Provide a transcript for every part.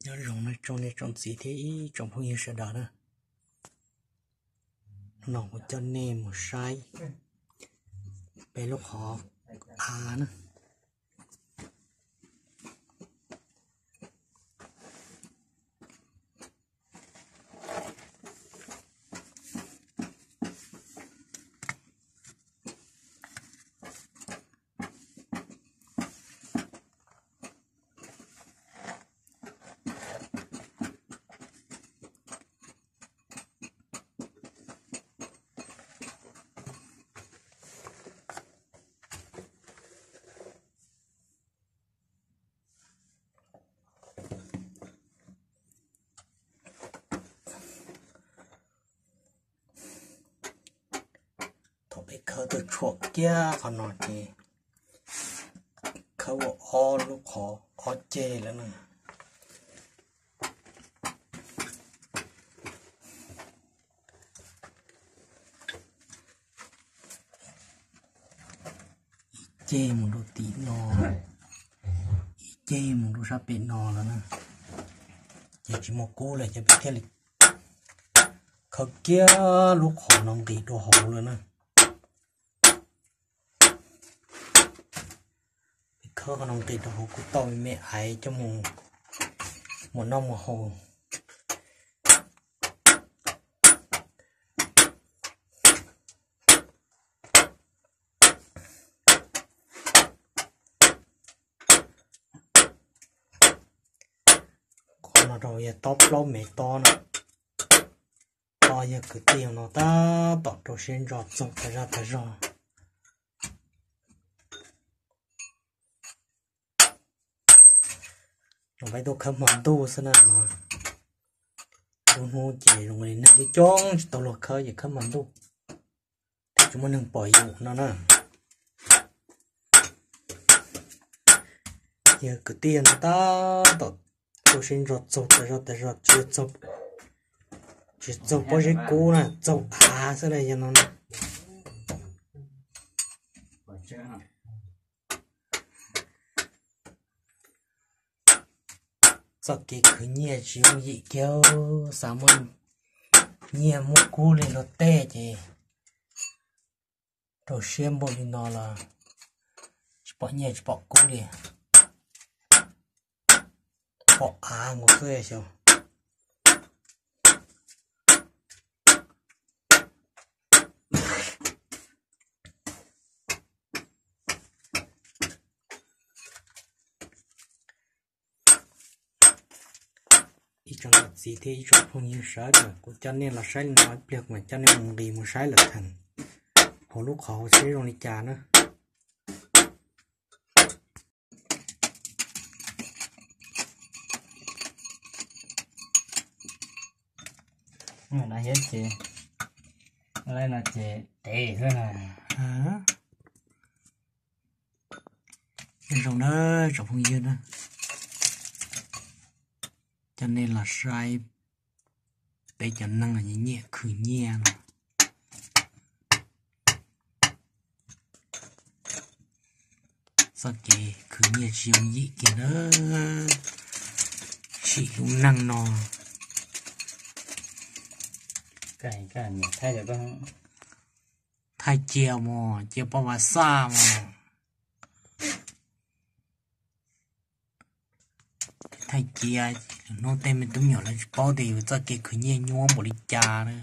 Nyob zoo no tsoom niam tsoom txiv thiab ib tsoom phooj ywg sawv daws na, no kuv coj nej mus saib peb lub qhov av na. Thaum peb khawb tuaj tshuam kiag qhov no ces khawb ua ob lub qhov ob ceg lawm na. Ib ceg mus rau tim no, ib ceg mus rau sab pem no lawm na. Ces tsis muaj kub lawm ces peb thiaj li khawb kiag lub qhov no nqis rau hauv lawm na. Khawb qhov no nqis rau hauv kuj tau me me aiv coj mus muas noj muas haus. Qhov no rau yog tob plaub me tob na. Tob yog kwv tij no tab tom rau siab ntso txaug tas zog tas zog. Peb tuaj khawb hmo ntuj xwb na no. Lub hnub ces zoo li neeg coob coob tsis tau luag khawb ces khawb hmo ntuj thiaj tsis muaj neeg pom yus no na. Yog kwv tij no tab tom rau siab ntso txaug tas zog tas zog tsis txaug, tsis txaug pob zeb kub na, txaug av xwb na yog no na. Txoj kev khwv nyiaj tsis yooj yim kiag, xav muaj nyiaj muaj kub li luag tej ces rau siab npaum li no los tsis pom nyiaj tsis pom kub li, pom av nkaus xwb xyov. Ib tsoom niam txiv thiab ib tsoom phooj ywg sawv daws, kuv coj nej los saib li no, ib pliag kuv mam coj nej mus nqis mus saib lawm tsev hauv lub qhov seb zoo li cas na. No ces, no ces dev xwb na. Nyob zoo na tsoom phooj ywg na, coj nej los saib peb cov neeg nyiam khwv nyiaj no. Txoj kev khwv nyiaj tsis yooj yim kiag na, sim lub neej no. Thaij cia mos, cia poj vas xaj mos. Thaij cia, hnub tej me tub me nyuam lawv tsis paub tias yus txoj kev khwv nyiaj nyuaj npaum li cas na.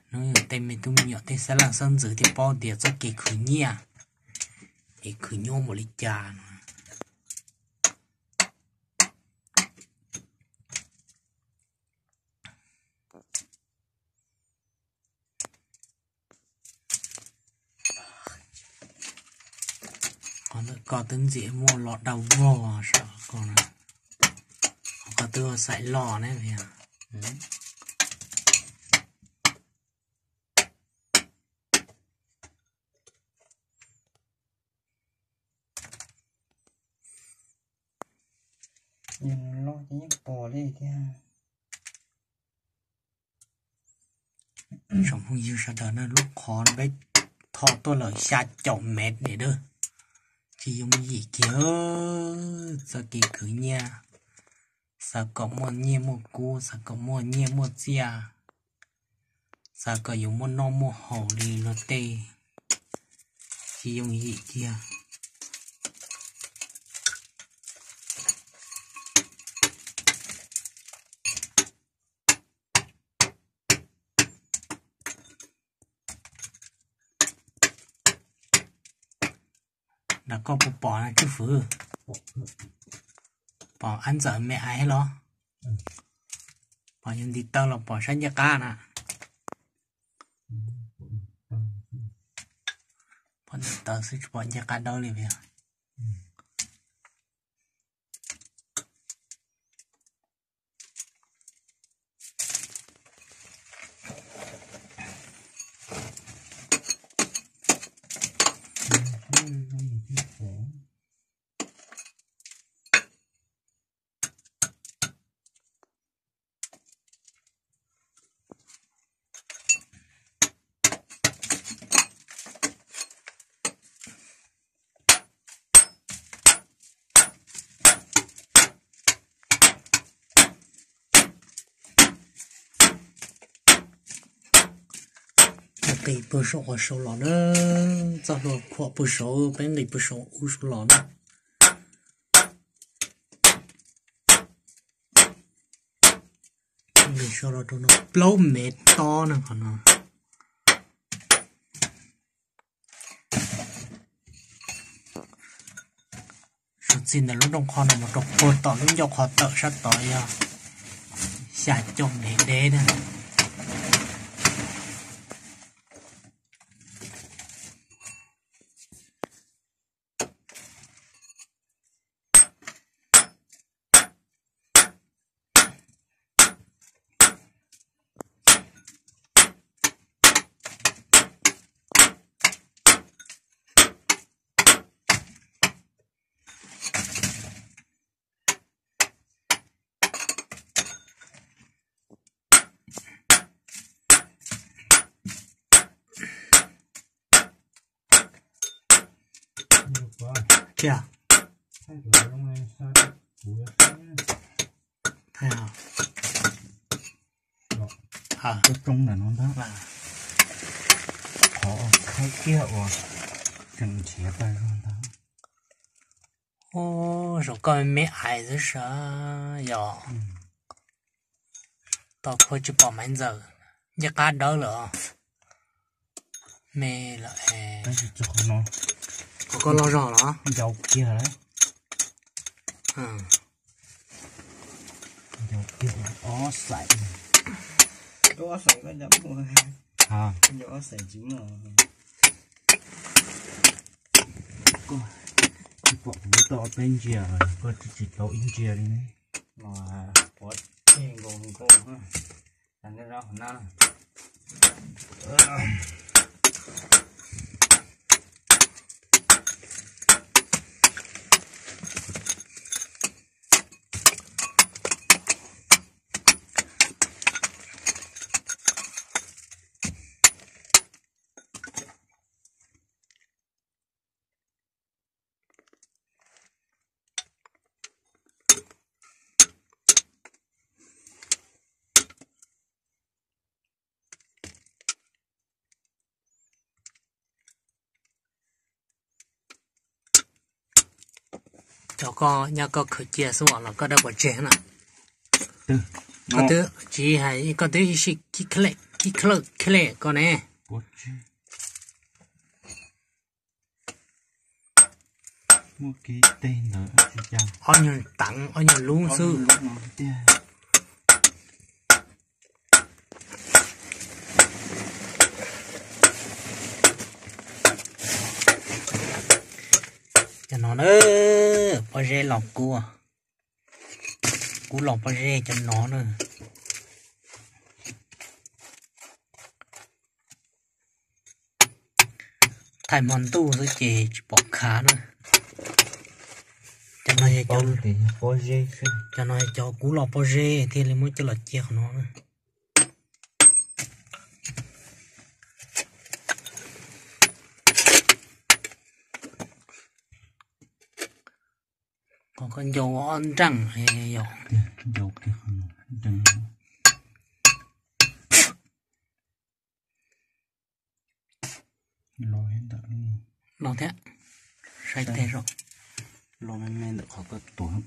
Hnub yus tej me tub me nyuam tej xab leej xab ntxwv thiaj paub tias txoj kev khwv nyiaj es khwv nyuaj npaum li cas no. Qhov ntawm ko twb ntxim muaj los dau vog saum ko na, qhov ko twb ua xaim loj ne. Loj ces yeej pom li thiab. Tsoom phooj ywg sawv daws na, lub qhov no peb tho tuaj lawm xya caum mev ne dab, tsis yooj yim kiag txoj kev khwv nyiaj. Xav kom muaj nyiaj muaj kub, xav kom muaj nyiaj muaj txiaj, xav kom yus muaj noj muaj haus li luag tej, tsis yooj yim kiag. Nram koj puas pom tswj fwv? Pom ab ntxawm me aiv los? Pom yus ntiv taw los pom sab ncej qab na? Pom ntiv taw xwb tsis pom ncej qab dawb li os. Nqis puag saum qhov saud los na, txoj hlua khuam puag saud, peb nqis puag saum ub saud los na. Nqis saud los rau no plaub mev tob na qhov no. Suav txij ntawm lub nrooj qhov no mus rau puag tom lub ncauj qhov tawm sab tod yog xya caum mev deb na. Tsia. Thaij os. Qhov khaib kiag uas tseem nrhiav tau zog ntag. Ub, saum koj me aiv xwb sav yog. Tos khuav tsis pom maiv ntxawm, ncej qab dawb lawm os. Me lawm es. Qhov koj loj zog los? Ncau kiag lawm. Ncau kiag ob xaim. Ob xaim, ncau ob xaim tsis muaj. Koj tsis pom kuv tau peb ntsiav, koj tsis tau ib ntsiav li ne. Mas pov tseg nkaus nkaus, tas nej zaub hauv na. Cov koj nyob koj khwv cia xwb los koj dawb pov tseg na. Koj twb tsis hais koj twb ib sij kib khlawj koj ne. Muaj kiag teg ntawd tsis cas. Ob nyuag teev ob nyuag lub xwb. Cov no na, pob zeb los kub, kub los pob zeb cov no na. Thaij hmo ntuj xwb ces tsis pom khav na. Cov no yog cov, cov no yog cov kub los pob zeb thiaj li muab coj los cia qhov no na. Koj ncau ob nreej yog. Los thiab, saib teg zog. Los me me ntawm qhov koj tuav.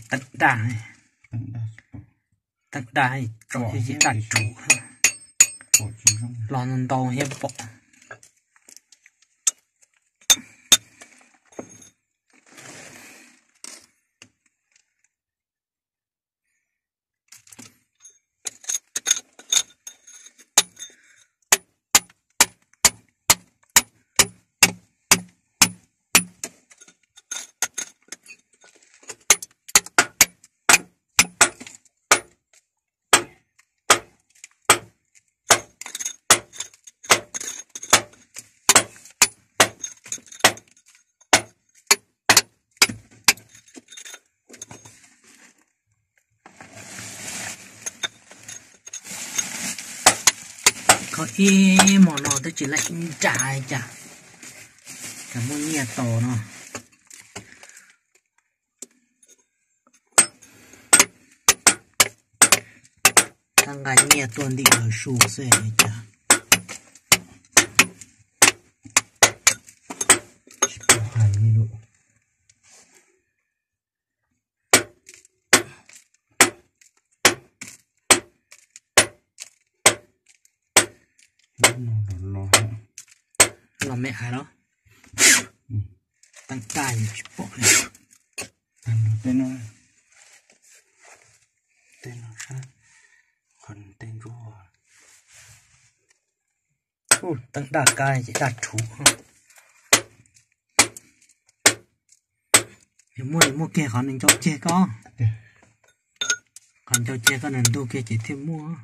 Teeb daj, teeb daj tso thiab tsis daj tsuv. Los ntau thiab pom. Kho ib hmos no twb tsis laib ib nra li cas, ces muab nyiaj tos no. Tab nqa nyiaj tuaj ntim lawv su xwb li cas. Tsis paub hais li lawm. Los me ais los. Teeb daj tsis pom li. Tej no, tej no sab, qhov tej ntsuab. Teeb daj kab ces daj rhuv. Yog muaj, yog muaj kiag qhov nws ncau ceg koj, qhov ncau ceg koj nws ntug kiag ces thiaj muaj.